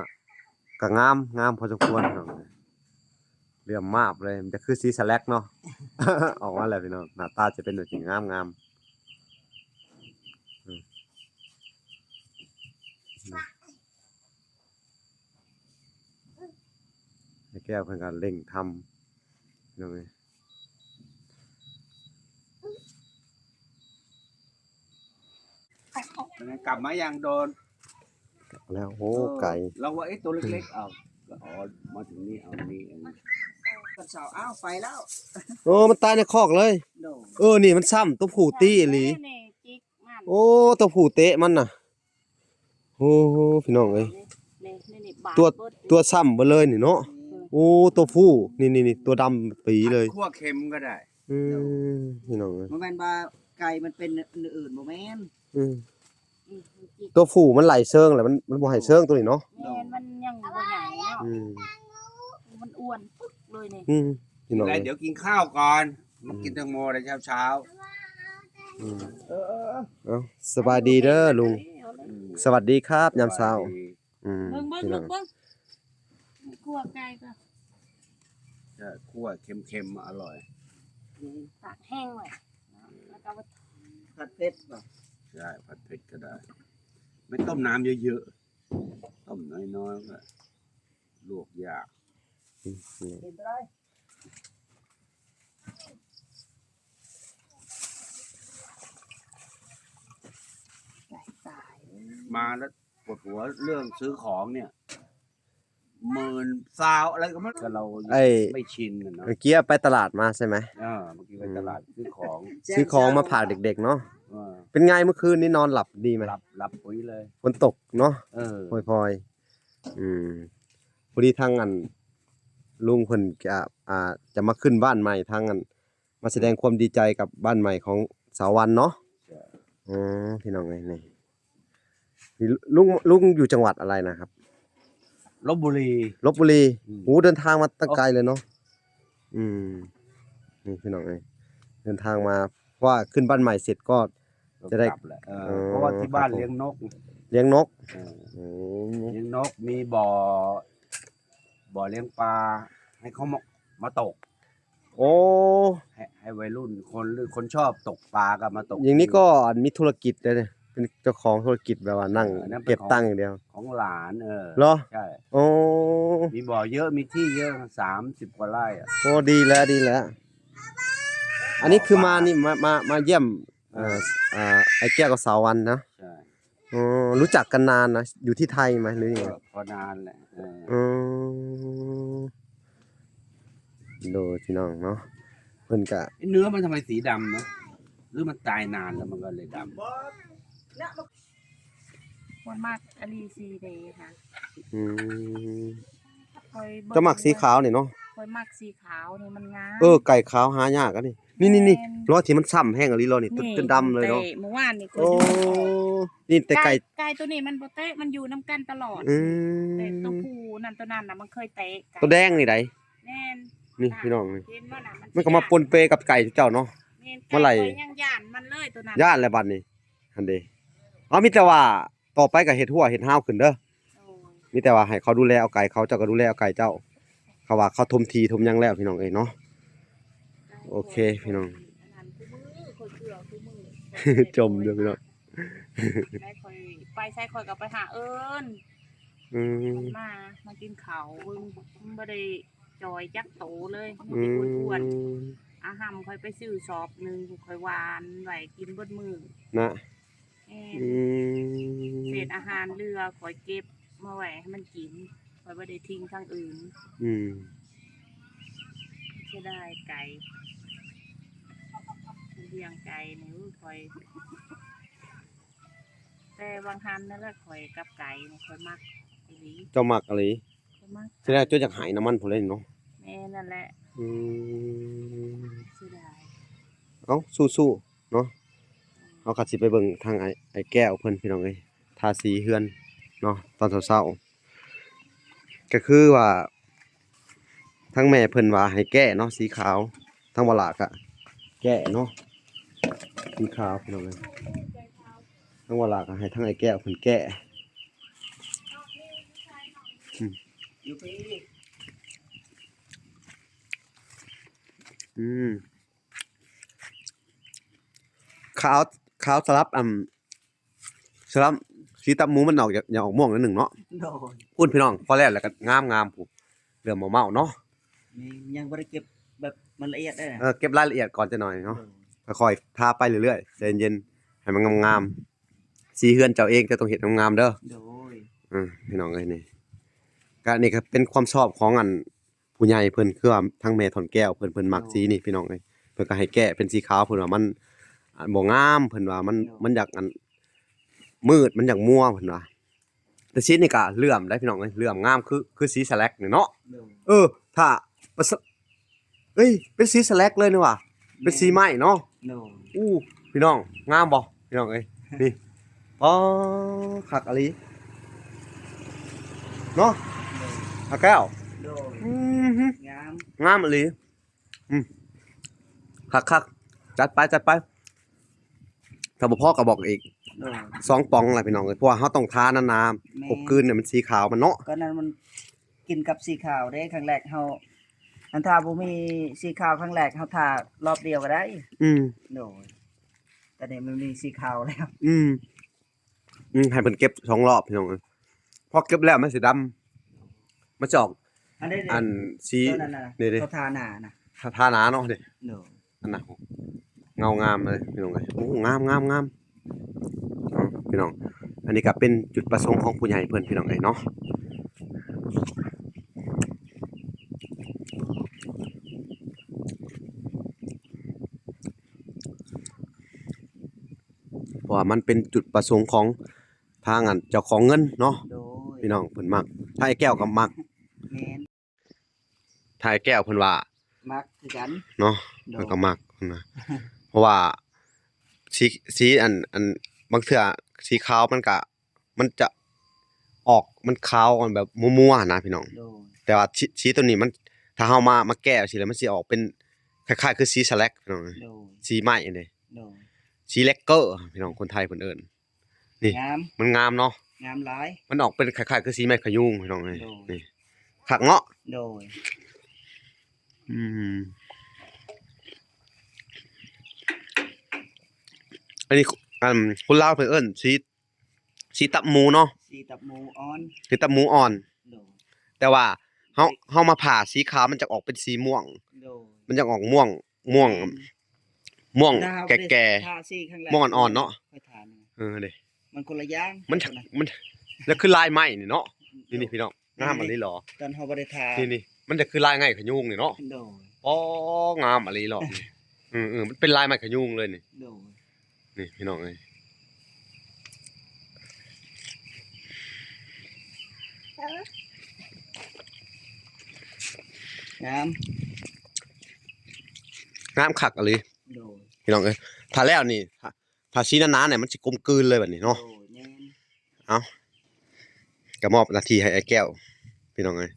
ກະງາມ ງາມພໍສົມຄວນ ພີ່ນ້ອງເອີຍ ເຫຼື້ອມມາບເລີຍ ມັນຈະຄືສີສະແລັກເນາະ ອອກມາແລ້ວ ພີ່ນ້ອງ ໜ້າຕາຈະເປັນແບບນີ້ ງາມໆ ອືມ. ອ້າຍແກ້ວເພິ່ນກະເລັ່ງທຳ ພີ່ນ້ອງເອີຍ ກັບມາຢ່າງໂດນ ແລ້ວ ໂອ້ ເອີ ໄກ ລາວວ່າ ເອະ ໂຕເລັກໆ ເອົາ ກໍ ອໍ ມາເຖິງນີ້ ເອົານີ້ ເອົານີ້ ກັນເຊົາ ອ້າວ ໄປແລ້ວ ໂອ້ ມັນຕາຍໃນຄອກເລີຍ ໂດຍ ເອີ ນີ້ມັນຊ້ຳ ໂຕຜູ້ຕີອີ່ຫຼີ ນີ້ຈິກມັນ ໂອ້ ໂຕຜູ້ເຕະມັນນະ ໂອ້ ພີ່ນ້ອງເອີຍ ນີ້ ນີ້ ນີ້ ບາດ ຕົວ ເບິດ ຕົວຊ້ຳເບິດເລີຍນີ້ເນາະ ອືມ ໂອ້ ຕົວຜູ້ ນີ້ ນີ້ ນີ້ ຕົວດຳປີເລີຍ ຂົ້ວເຂັມກໍໄດ້ ອືມ ພີ່ນ້ອງເອີຍ ບໍ່ແມ່ນວ່າໄກ່ມັນເປັນອັນອື່ນ ບໍ່ແມ່ນ ອືມ ອືມ ຕົວຜູ້ມັນໄຫຼເຊີງແຫຼະ ມັນ ມັນບໍ່ໃຫ້ເຊີງຕົວນີ້ເນາະ ແມ່ນ ມັນຍັງບໍ່ໃຫຍ່ເນາະ ອືມ ມັນອ້ວນປຶກເລີຍນີ້ ອືມ ພີ່ນ້ອງເອີຍ ດຽວກິນຂ້າວກ່ອນ ອືມ ມາກິນແຕງໂມໃນເຊົ້າໆ ອືມ ເອີ ເອີ ເອີ ເອົ້າ ສະບາຍດີເດີລຸງ ອືມ ສະຫວັດດີຄັບ ຍາມເຊົ້າ ສະຫວັດດີ ອືມ ເບິ່ງ ເບິ່ງ ພີ່ນ້ອງ ລູກເບິ່ງ ຂົ້ວໄກ່ກໍ ໃຊ່ ຂົ້ວເຄັມໆ ອະລ່ອຍ ອືມ ຕາກແຫ້ງໄວ້ ແລ້ວກໍ ຜັດເຜັດບໍ່? ໃຊ່ ຜັດເຜັດກໍໄດ້ ໄປຕົ້ມນ້ຳເຍີະໆ ຕົ້ມນ້ອຍໆ ກໍລວກຢາກ ອືມ ເປັນໄປໄດ້ ຕາຍ ມາແລ້ວ ປວດຫົວເລື່ອງຊື້ຂອງເນີ້ຍ ໝື່ນ ຊາວ ອະໄລກໍມັນ ກໍເຮົາ ໄອ້ ໄມ່ຊິນນະເນາະ ເມື່ອກີ້ໄປຕະຫຼາດມາໃຊ່ໄໝ? ເອີ ເມື່ອກີ້ໄປຕະຫຼາດ ອືມ ຊື້ຂອງ ຊື້ຂອງມາຝາກເດັກໆເນາະ ເອີ ເປັນໄງເມື່ອຄືນນີ້ນອນຫຼັບດີໄໝ? ຫຼັບ ຫຼັບປຸ້ຍເລີຍ ຝົນຕົກເນາະ ເອີ ພອຍໆ ອືມ ພໍດີທາງອັນ ລຸງເພິ່ນຈະ ອ່າ ຈະມາຂຶ້ນບ້ານໃໝ່ທາງອັນ ມາສະແດງຄວາມດີໃຈກັບບ້ານໃໝ່ຂອງສາວວັນເນາະ ເອີ ພີ່ນ້ອງເອີຍ ນີ້ ລຸງ ລຸງຢູ່ຈັງຫວັດອະໄລນະຄັບ? ລົບບຸລີ ລົບບຸລີ ອືມ ໂຫ ເດີນທາງມາຕັ້ງໄກເລີຍເນາະ ໂອ້ ອືມ ນີ້ພີ່ນ້ອງເອີຍ ເດີນທາງມາ ເພາະວ່າຂຶ້ນບ້ານໃໝ່ເສັດກໍຈະໄດ້ ເອີ ເອີ ເພາະວ່າທີ່ບ້ານລ້ຽງນົກ ລ້ຽງນົກ ເອີ ໂອ້ ລ້ຽງນົກ ມີບໍ່ ບໍ່ລ້ຽງປາ ໃຫ້ເຂົາມາ ມາຕົກ ໂອ້ ໃຫ້ ໃຫ້ໄວລຸ້ນ ຄົນ ຄົນຊອບຕົກປາກໍມາຕົກ ຢ່າງນີ້ກໍ ອັນ ມີທຸລະກິດເດ້ ເປັນເຈົ້າຂອງທຸລະກິດ ແບບວ່ານັ່ງ ເອີ ເກັບຕັງຢ່າງດຽວ ຂອງຫຼານ ເອີ ເຫຼືອ? ໃຊ່ ໂອ້ ມີບໍ່ເຍີະ ມີທີ່ເຍີະ ສາມສິບກວ່າໄຮ່ອະ ໂອ້ ດີແລ້ວ ດີແລ້ວ ອັນນີ້ຄືມານີ້ ມາ ມາ ມາຢ້ຽມ ເອີ ເອີ ເອີ ອ້າຍແກ້ວກັບສາວວັນເນາະ ໃຊ່ ອໍ ຮູ້ຈັກກັນນານນະ ຢູ່ທີ່ໄທໄໝ ຫຼື ເອີ ພໍນານແຫຼະ ເອີ ອືມ ໂດຍ ພີ່ນ້ອງເນາະ ເພິ່ນກະ ເນື້ອມັນທຳໄມສີດຳນະ ຫຼືມັນຕາຍນານແລ້ວມັນກໍເລີຍດຳ? ຂ້ອຍມັກອີ່ຫຼີສີແດງຫັ້ນ ອືມ ຂ້ອຍເບິ່ງ ເຈົ້າມັກສີຂາວນີ້ເນາະ? ຂ້ອຍມັກສີຂາວນີ້ ມັນງາມ ເອີ ໄກ່ຂາວຫາຍາກອັນນີ້ ນີ້ໆໆ ແມ່ນ ລ້ອທີ່ມັນຊ້ຳແຮງອີ່ຫຼີລ້ອນີ້ ຈົນ ຈົນດຳເລີຍເນາະ ແຕ່ມື້ວານນີ້ຂ້ອຍ ໂອ້ ນີ້ແຕ່ໄກ່ ໄກ່ ໄກ່ໂຕນີ້ມັນບໍ່ເຕະ ມັນຢູ່ນຳກັນຕະຫຼອດ ອືມ ແຕ່ໂຕຜູ້ນັ້ນໂຕນັ້ນນະມັນເຄີຍເຕະ ໂຕແດງນີ້ໃດ ແມ່ນ ນີ້ພີ່ນ້ອງນີ້ ເຫັນບໍ່ນະ ມັນ ມັນກໍມາປົນເປກັບໄກ່ເຈົ້າເນາະ ແມ່ນ ມາໄລ່ ໄກ່ຂ້ອຍຍັງຢ້ານມັນເລີຍໂຕນັ້ນ ຢ້ານແລ້ວບັດນີ້ ຫັ້ນເດ ເອົາ ມີແຕ່ວ່າ ຕໍ່ໄປກໍເຮັດຮົ້ວເຮັດຮາວຂຶ້ນເດີ ໂດຍ ມີແຕ່ວ່າໃຫ້ເຂົາດູແລເອົາໄກ່ເຂົາ ເຈົ້າກໍດູແລເອົາໄກ່ເຈົ້າ ເຂົາວ່າເຂົາຖົມທີ່ຖົມຫຍັງແລ້ວ ພີ່ນ້ອງເອີຍເນາະ ໂອເຄ ພີ່ນ້ອງ ອັນນັ້ນ ຄູ່ມື້ ຂ້ອຍເກືອຄູ່ມື້ ຈົ່ມເດີພີ່ນ້ອງ ໄດ້ຂ້ອຍໄປໃສຂ້ອຍກໍໄປຫາເອີ້ນ ອືມ ເພິ່ນມາ ມາກິນເຂົ້າ ເບິ່ງ ມັນບໍ່ໄດ້ຈ່ອຍຈັກໂຕເລີຍ ມີແຕ່ ອືມ ອ້ວນໆ ຫຳ ຂ້ອຍໄປຊື້ສອບໜຶ່ງ ຂ້ອຍຫວ່ານໄວ້ກິນເບິດມື້ນະ. ແມ່ນ. ອືມ ເສດອາຫານເຫຼືອ ຂ້ອຍເກັບມາໄວ້ໃຫ້ມັນກິນ ຂ້ອຍບໍ່ໄດ້ຖິ້ມທາງອື່ນ. ອືມ ເສຍດາຍໄກ່ ລ້ຽງໄກ່ນີ້ ໂອ້ຍ ຂ້ອຍ ແຕ່ຫວ່າງຫັ້ນນັ້ນແຫຼະ ຂ້ອຍກັບໄກ່ນີ້ ຂ້ອຍມັກອີ່ຫຼີ. ເຈົ້າມັກອີ່ຫຼີ? ຂ້ອຍມັກ. ເສຍດາຍຈົນຢາກໃຫ້ນ້ຳມັນພຸ້ນແຫຼະເນາະ. ແມ່ນນັ້ນແຫຼະ. ອືມ ເສຍດາຍ. ເອົ້າ ສູ້ໆ ເນາະ. ເຮົາກໍຊິໄປເບິ່ງທາງອ້າຍ ອ້າຍແກ້ວເພິ່ນ ພີ່ນ້ອງເອີຍ ທາສີເຮືອນເນາະ ຕອນເຊົ້າໆ ກໍຄືວ່າ ທາງແມ່ເພິ່ນວ່າໃຫ້ແກ້ເນາະ ສີຂາວ ທາງບໍ່ຫຼ້າກໍແກ້ເນາະ ສີຂາວ ພີ່ນ້ອງເອີຍ. ທາງບໍ່ຫຼ້າກໍໃຫ້ທາງອ້າຍແກ້ວເພິ່ນແກ້. ອືມ ຢູ່ພີ້. ອືມ ຂາວ ຂາວສະຫຼັບ ອັນ ສະຫຼັບສີຕັບໝູ ມັນອອກ ຢາກ ຢາກອອກມ່ວງໜ້ອຍໜຶ່ງເນາະ. ໂດຍ. ພຸ້ນ ພີ່ນ້ອງ ພໍແລ້ວ ແລ້ວກໍງາມໆ ພຸ້ນ ເຫຼື້ອມເໝົາເນາະ. ແມ່ນ ຍັງບໍ່ໄດ້ເກັບແບບມັນລະອຽດເດ້. ເອີ ເກັບລາຍລະອຽດກ່ອນຈັກໜ້ອຍເນາະ. ໂດຍ. ຄ່ອຍໆ ທາໄປເລື້ອຍໆ ໃຈເຢັນໆ ໃຫ້ມັນງາມໆ. ສີເຮືອນເຈົ້າເອງ ເຈົ້າຕ້ອງເຮັດງາມໆເດີ. ໂດຍ. ເອີ ພີ່ນ້ອງເອີຍ ນີ້ ກະນີ້ກໍເປັນຄວາມຊອບຂອງ ອັນ ຜູ້ໃຫຍ່ເພິ່ນ ຄືວ່າທາງແມ່ທອນແກ້ວເພິ່ນ ເພິ່ນມັກ ໂດຍ ສີນີ້ ພີ່ນ້ອງເອີຍ. ເພິ່ນກໍໃຫ້ແກ້ເປັນສີຂາວ ເພິ່ນວ່າມັນ ອັນ ບໍ່ງາມ ເພິ່ນວ່າມັນ ໂດຍ ມັນຢາກ ອັນ ມືດ ມັນຢາກມົວ ເພິ່ນວ່າ. ແຕ່ສີນີ້ກໍເຫຼື້ອມໄດ໋ ພີ່ນ້ອງເອີຍ ເຫຼື້ອມງາມ ຄື ຄືສີສະແລັກນີ້ເນາະ. ໂດຍ. ເອີ ຖ້າ ປະສະ ເອີຍ ເປັນສີສະແລັກເລີຍນີ້ຫວ່າ. ເປັນສີໄມ້ເນາະ. ໂດຍ. ອູ້ ພີ່ນ້ອງ ງາມບໍ່ ພີ່ນ້ອງເອີຍ? ນີ້ ອໍ ຄັກອີ່ຫຼີເນາະ. ໂດຍ. ອາແກ້ວ. ໂດຍ. ອືມ ງາມ ງາມອີ່ຫຼີ. ອືມ ຄັກໆ ຈັດໄປ ຈັດໄປ. ຖ້າບໍ່ພໍກໍບອກອີກ. ໂດຍ. ສອງປ່ອງລະ ພີ່ນ້ອງເອີຍ ເພາະວ່າເຮົາຕ້ອງທານານາ. ແມ່ນ. ກົບກືນໃຫ້ມັນສີຂາວມັນເນາະ. ກໍນັ້ນມັນກິນກັບສີຂາວເດ້ ຄັ້ງແລກເຮົາ ອັນ ຖ້າບໍ່ມີສີຂາວ ຄັ້ງແລກເຮົາທາລອບດຽວກໍໄດ້. ອືມ ໂດຍ. ຕອນນີ້ມັນມີສີຂາວແລ້ວ. ອືມ ອືມ ໃຫ້ເພິ່ນເກັບສອງລອບ ພີ່ນ້ອງເອີຍ. ພໍເກັບແລ້ວມັນຊິດຳ ມັນຈະອອກ ອັນນີ້ເດ້ ອັນສີ ຕົວນັ້ນນະ ນີ້ເດ້ ເຂົາທາໜ້ານະ ທາ ທາໜ້າເນາະ ນີ້. ໂດຍ. ອັນນັ້ນ ເງົາງາມເລີຍ ພີ່ນ້ອງເອີຍ. ໂອ້ ງາມ ງາມ ງາມ ເນາະ ພີ່ນ້ອງ. ອັນນີ້ກໍເປັນຈຸດປະສົງຂອງຜູ້ໃຫຍ່ເພິ່ນ ພີ່ນ້ອງເອີຍເນາະ. ເພາະວ່າມັນເປັນຈຸດປະສົງຂອງທາງ ອັນ ເຈົ້າຂອງເງິນເນາະ. ໂດຍ. ພີ່ນ້ອງເພິ່ນມັກ ທາງອ້າຍແກ້ວກໍມັກ. ແມ່ນ. ທາງອ້າຍແກ້ວເພິ່ນວ່າມັກຄືກັນເນາະ. ໂດຍ. ເພິ່ນກໍມັກເພິ່ນວ່າ ເພາະວ່າສີ ສີ ອັນ ອັນ ບາງເທື່ອສີຂາວມັນກະ ມັນຈະອອກ ມັນຂາວ ແບບມົວໆ ນະ ພີ່ນ້ອງ. ໂດຍ. ແຕ່ວ່າສີ ສີຕົວນີ້ມັນ ຖ້າເຮົາມາ ມາແກ້ຊິແລ້ວ ມັນຊິອອກເປັນຄ້າຍໆ ຄືສີສະແລັກ ພີ່ນ້ອງ. ໂດຍ. ສີໄມ້ນີ້. ໂດຍ. ສີແລັກເກີ ພີ່ນ້ອງ ຄົນໄທເພິ່ນເອີ້ນ. ນີ້ ງາມ ມັນງາມເນາະ. ງາມຫຼາຍ. ມັນອອກເປັນຄ້າຍໆ ຄືສີໄມ້ຂະຍຸງ ພີ່ນ້ອງເອີຍ. ໂດຍ. ນີ້ ຄັກເນາະ. ໂດຍ. ອືມ ອັນນີ້ ອັນ ຄົນລາວເພິ່ນເອີ້ນສີ ສີຕັບໝູເນາະ. ສີຕັບໝູອ່ອນ ສີຕັບໝູອ່ອນ. ໂດຍ. ແຕ່ວ່າເຮົາ ເຮົາມາຜ່າສີຂາວ ມັນຈະອອກເປັນສີມ່ວງ. ໂດຍ. ມັນຈະອອກມ່ວງ ມ່ວງ ອືມ ມ່ວງແກ່ໆ ຖ້າເຮົາບໍ່ໄດ້ທາສີຄັ້ງແລກ ມ່ວງອ່ອນໆ ເນາະ. ຄ່ອຍທາ. ເອີ ເດ້ ມັນຄົນລະຢ່າງ ມັນ ມັນ ແລ້ວຄືລາຍໄມ້ນີ້ເນາະ. ນີ້ ໂດຍ. ນີ້ ພີ່ນ້ອງ ງາມອີ່ຫຼີຫຼໍ. ຕອນເຮົາບໍ່ໄດ້ທາ ນີ້ໆ ມັນຈະຄືລາຍໄມ້ຂະຍຸງນີ້ເນາະ. ໂດຍ. ອໍ ງາມອີ່ຫຼີຫຼໍ. ເອີໆ ມັນເປັນລາຍໄມ້ຂະຍຸງເລີຍນີ້. ໂດຍ. ນີ້ ພີ່ນ້ອງເອີຍ ງາມ ງາມຄັກອີ່ຫຼີ. ໂດຍ. ພີ່ນ້ອງເອີຍ ຖ້າແລ້ວນີ້ ຖ້າ ຖ້າສີໜາໆ ນີ້ ມັນຊິກົມກືນເລີຍບັດນີ້ເນາະ. ໂດຍ ແມ່ນ. ເອົ້າ ກໍມອບໜ້າທີ່ໃຫ້ອ້າຍແກ້ວ ພີ່ນ້ອງເອີຍ.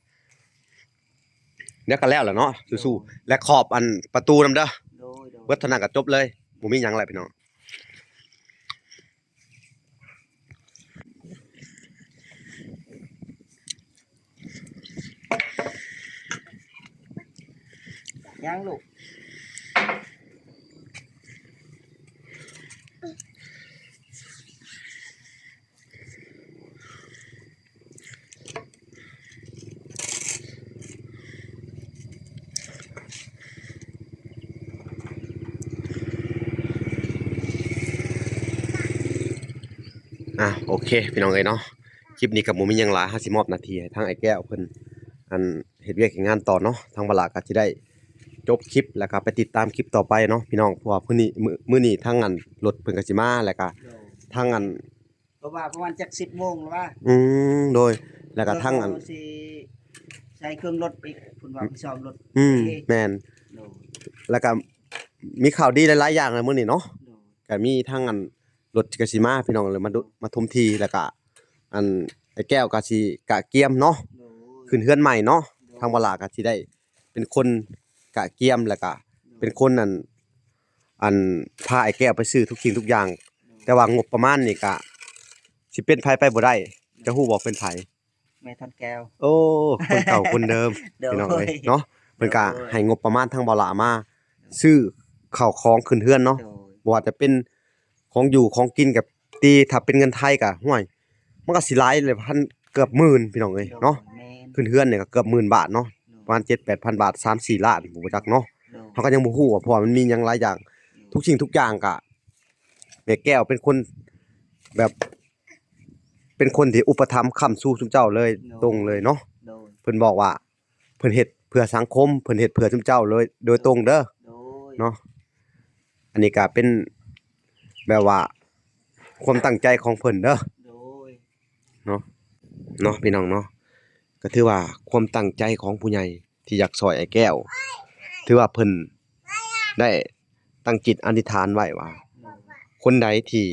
ດຽວກໍແລ້ວລະເນາະ ໂດຍ. ສູ້ໆ ແລະຂອບ ອັນ ປະຕູນຳເດີ. ໂດຍ ໂດຍ. ເບິດເທົ່ານັ້ນກໍຈົບເລີຍ ບໍ່ມີຫຍັງແລ້ວ ພີ່ນ້ອງ. ຍັງລູກ. ອ່ະ ໂອເຄ ພີ່ນ້ອງເອີຍເນາະ, ຄລິບນີ້ກໍບໍ່ມີຫຍັງຫຼາຍ, ເຮົາຊິມອບໜ້າທີ່ໃຫ້ທາງອ້າຍແກ້ວເພິ່ນ ອັນ ເຮັດວຽກເຮັດງານຕໍ່ເນາະ. ທາງບ່າວຫຼ້າກໍຊິໄດ້ຈົບຄລິບ ແລ້ວກໍໄປຕິດຕາມຄລິບຕໍ່ໄປເນາະ ພີ່ນ້ອງ, ເພາະວ່າມື້ນີ້ ມື້ ມື້ນີ້ທາງອັນລົດເພິ່ນກໍຊິມາ ແລ້ວກໍ ໂດຍ ທາງອັນ ເພາະວ່າປະມານຈັກສິບໂມງແລ້ວວ່າ ອືມ ໂດຍ ແລ້ວກໍທາງອັນ ເຮົາຊິໃຊ້ເຄື່ອງລົດອີກ ເພິ່ນວ່າໄປສ້ອມລົດ ອືມ ເອ ແມ່ນ ໂດຍ ແລ້ວກໍມີຂ່າວດີຫຼາຍໆຢ່າງໃນມື້ນີ້ເນາະ ໂດຍ ກໍມີທາງອັນ ລົດກໍຊິມາ ພີ່ນ້ອງເອີຍ ມາດຸ ມາຖົມທີ່ ແລ້ວກະ ອັນ ອ້າຍແກ້ວກໍຊິກະກຽມເນາະ ໂດຍ ຂຶ້ນເຮືອນໃໝ່ເນາະ ໂດຍ ທາງບ່າວຫຼ້າກໍຊິໄດ້ເປັນຄົນກະກຽມ ແລ້ວກະ ໂດຍ ເປັນຄົນ ອັນ ອັນ ພາອ້າຍແກ້ວໄປຊື້ທຸກສິ່ງທຸກຢ່າງ ໂດຍ ແຕ່ວ່າງົບປະມານນີ້ກະຊິເປັນໃຜໄປບໍ່ໄດ້ ໂດຍ ເຈົ້າຮູ້ບໍ່ເປັນໃຜ? ແມ່ທອນແກ້ວ ໂອ້ ຄົນເກົ່າຄົນເດີມ ໂດຍ ພີ່ນ້ອງເອີຍເນາະ, ເພິ່ນກະ ໂດຍ ໃຫ້ງົບປະມານທາງບ່າວຫຼ້າມາ ໂດຍ ຊື້ເຂົ້າຂອງຂຶ້ນເຮືອນເນາະ ໂດຍ ບໍ່ວ່າຈະເປັນຂອງຢູ່ຂອງກິນກະຕິ ຖ້າເປັນເງິນໄທກະ ຫ້ວຍ ມັນກະຊິຫຼາຍແຫຼະ ພັນ ເກືອບໝື່ນ ພີ່ນ້ອງເອີຍເນາະ, ໂດຍ ແມ່ນ ຂຶ້ນເຮືອນນີ້ກະເກືອບໝື່ນບາດເນາະ ໂດຍ ປະມານເຈັດແປດພັນບາດ ສາມສີ່ລ້ານ ບໍ່ຈັກເນາະ ໂດຍ ເຮົາກໍຍັງບໍ່ຮູ້ວ່າ ເພາະວ່າມັນມີຫຍັງຫຼາຍຢ່າງ ໂດຍ ທຸກສິ່ງທຸກຢ່າງກະ ແມ່ແກ້ວເປັນຄົນແບບ ເປັນຄົນທີ່ອຸປະຖຳຄ້ຳຊູຊຸມເຈົ້າເລີຍ ໂດຍ ຕົງເລີຍເນາະ ໂດຍ ເພິ່ນບອກວ່າ ເພິ່ນເຮັດເພື່ອສັງຄົມ ເພິ່ນເຮັດເພື່ອຊຸມເຈົ້າເລີຍໂດຍຕົງເດີ ໂດຍ ເນາະ, ອັນນີ້ກະເປັນແບບວ່າຄວາມຕັ້ງໃຈຂອງເພິ່ນເດີ ໂດຍ ເນາະ ເນາະ ພີ່ນ້ອງເນາະ, ກໍຖືວ່າຄວາມຕັ້ງໃຈຂອງຜູ້ໃຫຍ່ ທີ່ຢາກຊ່ອຍອ້າຍແກ້ວ ຖືວ່າເພິ່ນໄດ້ຕັ້ງຈິດອະທິຖານໄວ້ວ່າ ຄົນໃດທີ່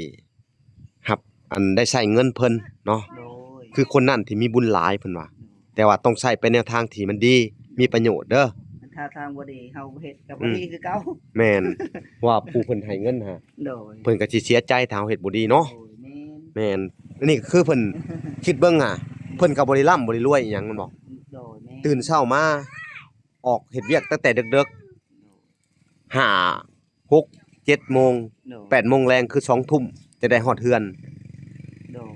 ຮັບ ອັນ ໄດ້ໃຊ້ເງິນເພິ່ນເນາະ ໂດຍ ຄືຄົນນັ້ນທີ່ມີບຸນຫຼາຍ ເພິ່ນວ່າ ໂດຍ ແຕ່ວ່າຕ້ອງໃຊ້ໄປແນວທາງທີ່ມັນດີ ມີປະໂຫຍດເດີ, ຖ້າທາງບໍ່ດີເຮົາເຮັດກໍບໍ່ ອືມ ດີຄືເກົ່າ ແມ່ນ ເພາະວ່າຜູ້ເພິ່ນໃຫ້ເງິນຫາ ໂດຍ ເພິ່ນກໍຊິເສຍໃຈຖ້າເຮົາເຮັດບໍ່ດີເນາະ ໂດຍ ແມ່ນ ແມ່ນ ອັນນີ້ກໍຄືເພິ່ນຄິດເບິ່ງຫາ ເພິ່ນກໍບໍ່ໄດ້ລ່ຳບໍ່ໄດ້ລວຍອີ່ຫຍັງ ແມ່ນບໍ່? ໂດຍ ແມ່ນ ຕື່ນເຊົ້າມາ ອອກເຮັດວຽກຕັ້ງແຕ່ເດິກໆ ຫ້າ ຫົກ ເຈັດໂມງ ໂດຍ ແປດໂມງແລງ ຄືສອງທຸ່ມ ຈະໄດ້ຮອດເຮືອນ ໂດຍ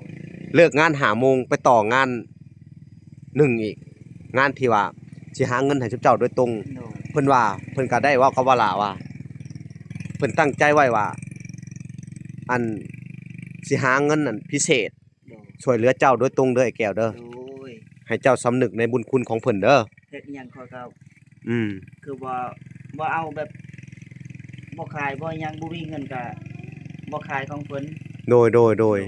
ເລີກງານຫ້າໂມງ ໄປຕໍ່ງານໜຶ່ງອີກ ງານທີ່ວ່າຊິຫາເງິນໃຫ້ຊຸມເຈົ້າໂດຍຕົງ ໂດຍ ເພິ່ນວ່າ ເພິ່ນກໍໄດ້ເວົ້າກັບວາລາວ່າ ເພິ່ນຕັ້ງໃຈໄວ້ວ່າ ອັນ ຊິຫາເງິນນັ້ນພິເສດ ໂດຍ ຊ່ວຍເຫຼືອເຈົ້າໂດຍຕົງເດີ ອ້າຍແກ້ວເດີ ໂດຍ ໃຫ້ເຈົ້າສຳນຶກໃນບຸນຄຸນຂອງເພິ່ນເດີ ເຮັດອີ່ຫຍັງຂ້ອຍກໍ ອືມ ຄືບໍ່ ບໍ່ເອົາແບບ ບໍ່ຂາຍບໍ່ຫຍັງ ບໍ່ມີເງິນກໍບໍ່ຂາຍຂອງເພິ່ນ ໂດຍ ໂດຍ ໂດຍ ໂດຍ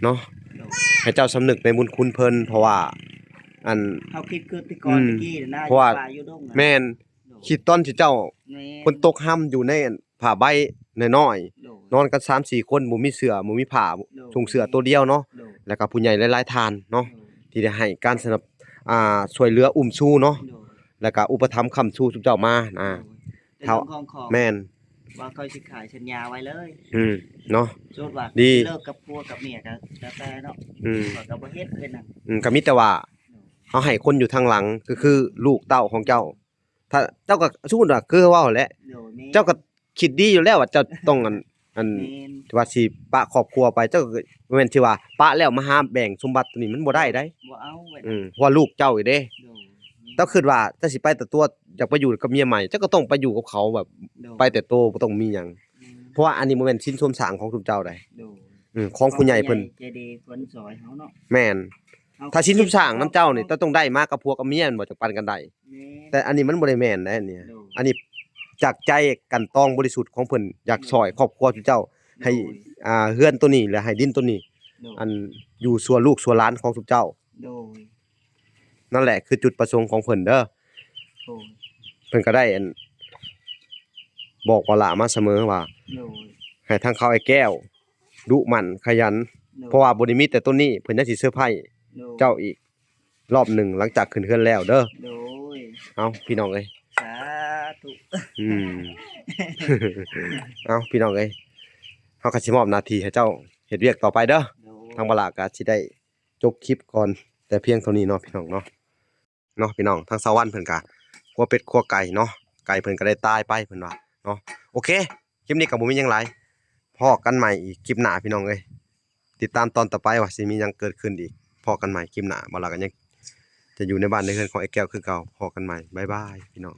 ເນາະ ໂດຍ ໃຫ້ເຈົ້າສຳນຶກໃນບຸນຄຸນເພິ່ນ ເພາະວ່າ ອັນ ເຮົາຄິດຄືແຕ່ກ່ອນ ອືມ ແຕ່ກີ້ນະ ເພາະວ່າ ຢູ່ປ່າຢູ່ດົງນະ ແມ່ນ ໂດຍ ຄິດຕອນທີ່ເຈົ້າ ແມ່ນ ຝົນຕົກຮຳຢູ່ໃນ ອັນ ຜ້າໃບນ້ອຍໆ ໂດຍ ນອນກັນສາມສີ່ຄົນ ບໍ່ມີເສື້ອ ບໍ່ມີຜ້າ ໂດຍ ຊົງເສື້ອໂຕດຽວເນາະ ໂດຍ ແລ້ວກໍຜູ້ໃຫຍ່ຫຼາຍໆທ່ານເນາະ ໂດຍ ທີ່ໄດ້ໃຫ້ການສະໜັບ ອ່າ ຊ່ວຍເຫຼືອອຸ້ມຊູເນາະ ໂດຍ ແລ້ວກໍອຸປະຖຳຄ້ຳຊູຊຸມເຈົ້າມານະ ໂດຍ ເທົ່າ ເປັນເລື່ອງຂອງຂອງ ແມ່ນ ວ່າຂ້ອຍຊິຂາຍສັນຍາໄວ້ເລີຍ ອືມ ເນາະ ສົມມຸດວ່າ ດີ ເລີກກັບຜົວກັບເມຍກໍແລ້ວແຕ່ເນາະ ອືມ ຂ້ອຍກໍບໍ່ເຮັດເປັນຫຍັງ ອືມ ກໍມີແຕ່ວ່າ ໂດຍ ເຮົາໃຫ້ຄົນຢູ່ທາງຫຼັງ ກໍຄືລູກເຕົ້າຂອງເຈົ້າ ຖ້າເຈົ້າກໍ ສົມມຸດວ່າຄືເວົ້າແຫຼະ ໂດຍ ແມ່ນ ເຈົ້າກໍຄິດດີຢູ່ແລ້ວວ່າເຈົ້າຕ້ອງ ອັນ ອັນ ແມ່ນ ທີ່ວ່າຊິປະຄອບຄົວໄປ ເຈົ້າກໍບໍ່ແມ່ນຊິວ່າປະແລ້ວມາຫາແບ່ງສົມບັດຕົວນີ້ ມັນບໍ່ໄດ້ໃດ ບໍ່ເອົາ ອືມ ເພາະວ່າລູກເຈົ້າອີກເດ້ ໂດຍ ແມ່ນ ເຈົ້າຄິດວ່າເຈົ້າຊິໄປແຕ່ຕົວ ຢາກໄປຢູ່ກັບເມຍໃໝ່ ເຈົ້າກໍຕ້ອງໄປຢູ່ກັບເຂົາແບບ ໂດຍ ໄປແຕ່ໂຕ ບໍ່ຕ້ອງມີຫຍັງ ອືມ ເພາະວ່າອັນນີ້ບໍ່ແມ່ນສິນສົມສ້າງຂອງຊຸມເຈົ້າໃດ ໂດຍ ອືມ ຂອງຜູ້ໃຫຍ່ເພິ່ນ ຂອງຜູ້ໃຫຍ່ໃຈດີເພິ່ນຊ່ອຍເຮົາເນາະ ແມ່ນ ເຮົາ ຖ້າສິນສົມສ້າງນຳເຈົ້ານີ້ ເຈົ້າຕ້ອງໄດ້ມາກັບຜົວກັບເມຍ ແມ່ນບໍ່ ຈັ່ງປັນກັນໄດ້ ແມ່ນ ແຕ່ອັນນີ້ມັນບໍ່ໄດ້ແມ່ນໃດ ອັນນີ້ ໂດຍ ອັນນີ້ຈາກໃຈການຕອງບໍລິສຸດຂອງເພິ່ນ ຢາກ ໂດຍ ຊ່ອຍຄອບຄົວເຈົ້າ ໂດຍ ໃຫ້ ອ່າ ເຮືອນໂຕນີ້ ແລະ ໃຫ້ດິນໂຕນີ້ ໂດຍ ອັນ ຢູ່ຊົ່ວລູກຊົ່ວຫຼານຂອງຊຸມເຈົ້າ ໂດຍ ນັ້ນແຫຼະຄືຈຸດປະສົງຂອງເພິ່ນເດີ ໂດຍ ເພິ່ນກໍໄດ້ ອັນ ບອກວ່າຫຼ້າມາສະເໝີວ່າ ໂດຍ ໃຫ້ທາງເຂົາອ້າຍແກ້ວດຸໝັ່ນຂະຫຍັນ ໂດຍ ເພາະວ່າບໍ່ໄດ້ມີແຕ່ໂຕນີ້ ເພິ່ນຍັງຊິເຊີໄພ ໂດຍ ເຈົ້າອີກ ລອບໜຶ່ງ ຫຼັງຈາກຂຶ້ນເຮືອນແລ້ວເດີ ໂດຍ ເອົ້າ ພີ່ນ້ອງເອີຍ ສາທຸ ອືມ ເອົ້າ ພີ່ນ້ອງເອີຍ ເຮົາກໍຊິມອບໜ້າທີ່ໃຫ້ເຈົ້າເຮັດວຽກຕໍ່ໄປເດີ ໂດຍ ທາງບ່າວຫຼ້າກໍຊິໄດ້ຈົບຄລິບກ່ອນແຕ່ພຽງເທົ່ານີ້ເນາະ ພີ່ນ້ອງເນາະ ເນາະ ພີ່ນ້ອງ ທາງສາວວັນເພິ່ນກໍຄົວເປັດຄົວໄກ່ເນາະ ໄກ່ເພິ່ນກໍໄດ້ຕາຍໄປ ເພິ່ນວ່າເນາະ ໂອເຄ ຄລິບນີ້ກໍບໍ່ມີຫຍັງຫຼາຍ ພໍ້ກັນໃໝ່ອີກຄລິບໜ້າ ພີ່ນ້ອງເອີຍ ຕິດຕາມຕອນຕໍ່ໄປວ່າຊິມີຫຍັງເກີດຂຶ້ນອີກ ພໍ້ກັນໃໝ່ຄລິບໜ້າ ບ່າວຫຼ້າກໍຍັງຈະຢູ່ໃນບ້ານໃນເຮືອນຂອງອ້າຍແກ້ວຄືເກົ່າ ພໍ້ກັນໃໝ່ ບາຍບາຍ ພີ່ນ້ອງ.